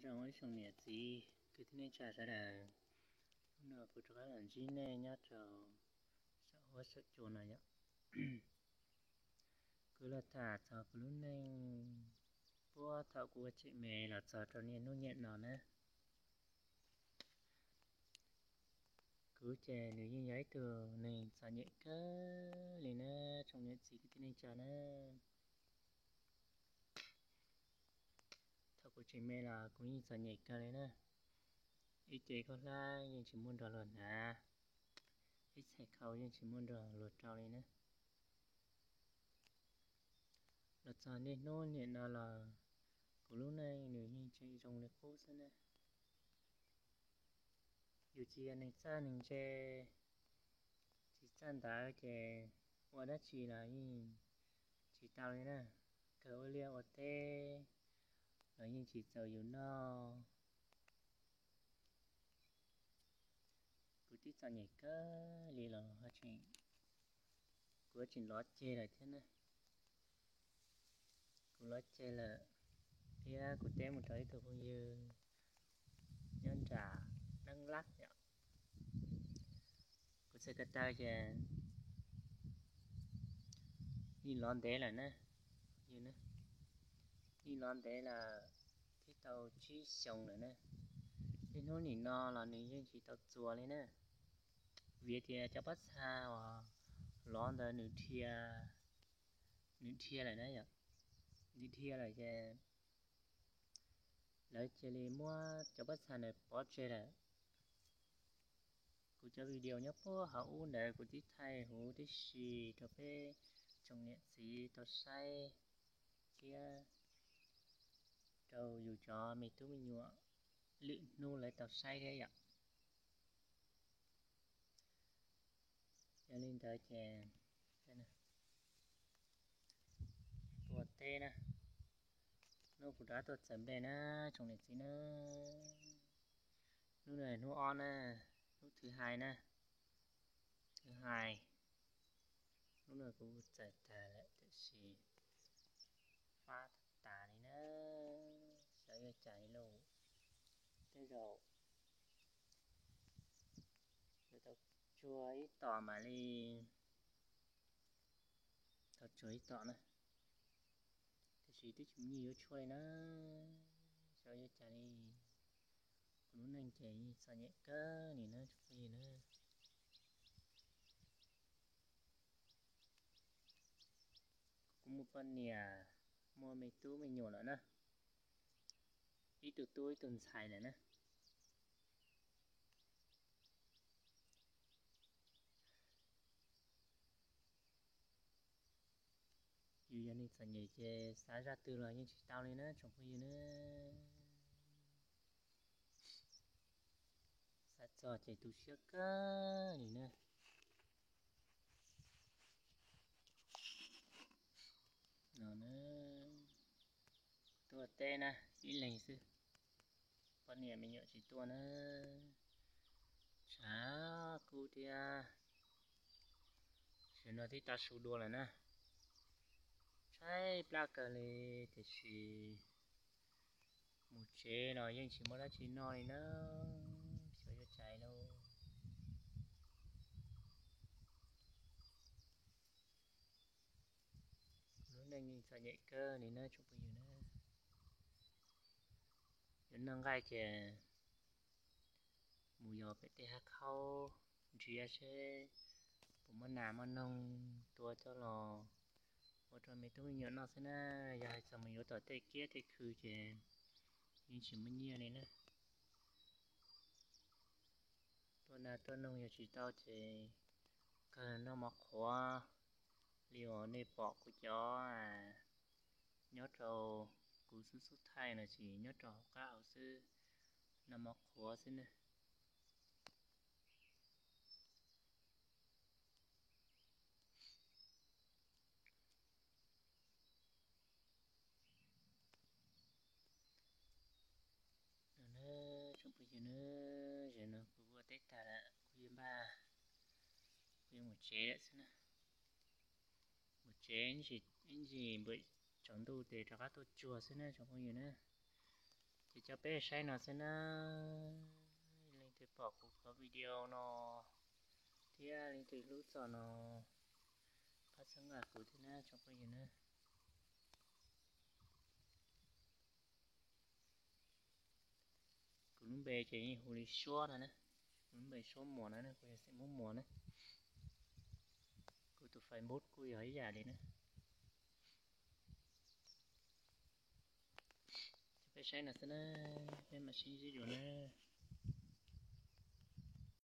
Zoo ib tsoom niam txiv kwv tij neej tsa sawv daws, hnub no kuv rov qab los ntsib nej nyob rau saum huab saum cua no yom. Kuv los tham txog kuv lub neej puag thaum kuv ua tsev me los txog rau niaj hnub niam no na. Kuv ces nws yeej yog ib tug neeg txom nyem kawg li na, tsoom niam txiv kwv tij neej tsa na. Thaum kuv tseem me los kuv yeej txom nyem kawg li na. Ib ce khaub hlab yeej tsis muaj nrog luag hnav, ib txhais khau yeej tsis muaj nrog luag rau li na. Los txog niaj hnub niam no los kuv lub neej nws yeej tseem zoo li qub xwb na. Yus tsis yog neeg txawj neeg ntse, tsis txawj ntawv ces ua dab tsi los yeej tsis tau li na. Kawg ua liaj ua teb los yeej tsis txaus yus noj. Kuv twb txom nyem kawg li los kuv tseem lov ceg lawm thiab na. Kuv lov ceg lawm thiab kuv teb mus rau ib tug phooj ywg nyob nram Dab Lab yom. Kuv txhais ko taw ces yeej lov ntev lawm na, yeej lov ntev lawm, twb tau tsib xyoos lawm na. Niaj hnub nim no los nws yeej tsis tau txuas li na, vim tias cov pob txha uas lov ntawd nws dhia, nws dhia lawm na yom, nws dhia lawm ces lawv cia li muab cov pob txha ntawd pov tseg lawm. Kuv cov video nyob puag hauv ub ntawd kuv twb thaij huv tib si rau peb tsoom niam txiv tau saib thiab rau yus cov me tub me nyuam lwm hnub lawv tau saib thiab yom. Yog li ntawd ces tuaj teb na, hnub kuv rov qab tuaj txawm nplej na, tsoom niam txiv na. Hnub no hnub ob na, hnub thứ hai na, thứ hai. Hnub no kuv txawm tag lawm tiam sis fab tas li na, xyov yuav cas li lauj. Tej zaum yuav tau tsuag ib tom mam li tau tsuag ib tom na, tiam sis twb tsis muaj nyiaj yuav tshuaj li na, xyov yuav cas li. Kuv lub neej ces yeej txom nyem kawg li na tsoom phooj ywg na. Kuv muaj poj niam, muaj me tub me nyuam lawm na, ib tug tub ib tug ntxhais lawm na. Yus yog neeg txom nyem ces xav zaj twg los yeej tsis tau li na tsoom phooj ywg na. Xav txog ces tu siab kawg li na. No na, tuaj teb na, ib leeg xwb, poj niam me nyuam tsis tuaj na. Tshav kub thiab, sawv no twb tav su dua lawm na. Tshaib plab kawg li, tiam sis mus tsev los yeej tsis muaj dab tsi noj li na, xyov yuav cas lauj. Lub neej yeej txom nyem kawg li na tsoom phooj ywg na. Yuav noj nqaij ces mus yos pem tej hav khaub nrhiav seb puas muaj nas muaj noog tua coj los ua rau me tub me nyuam noj xwb na. Yog hais txog mus yuav tom tej kiab tej khw ces yeej tsis muaj nyiaj li na. Tua nas tua noog yog tsis tau ces kawg noj mov qhuav li uas nej pom kuv cov nyob rau kuv xub xub thaij no ces nyob rau hauv qab hauv xwb, noj mov qhuav xwb na. Tsoom phooj ywg na, zaum no kuv ua teb tag lawm kuv yuav npaj, kuv yuav mus tsev lawm xwb na. Mus tsev ib ntsis npam tsaus ntuj ces rov qab tuaj tsuag xwb na tsoom phooj ywg na. Ces coj peb saib no xwb na, leej twg pom kuv qhov video no thiab leej twg hlub txog no, pab txhawb nqa kuv thiab na tsoom phooj ywg na. Kuv lub npe ces yeej hu li Suab no na, kuv lub npe Suab Muas no na, kuv yog xeem Hmoob Muas na. Kuv tus Facebook kuj yog ib yam li na. Coj peb saib no xwb na, peb mam sib ntsib dua na.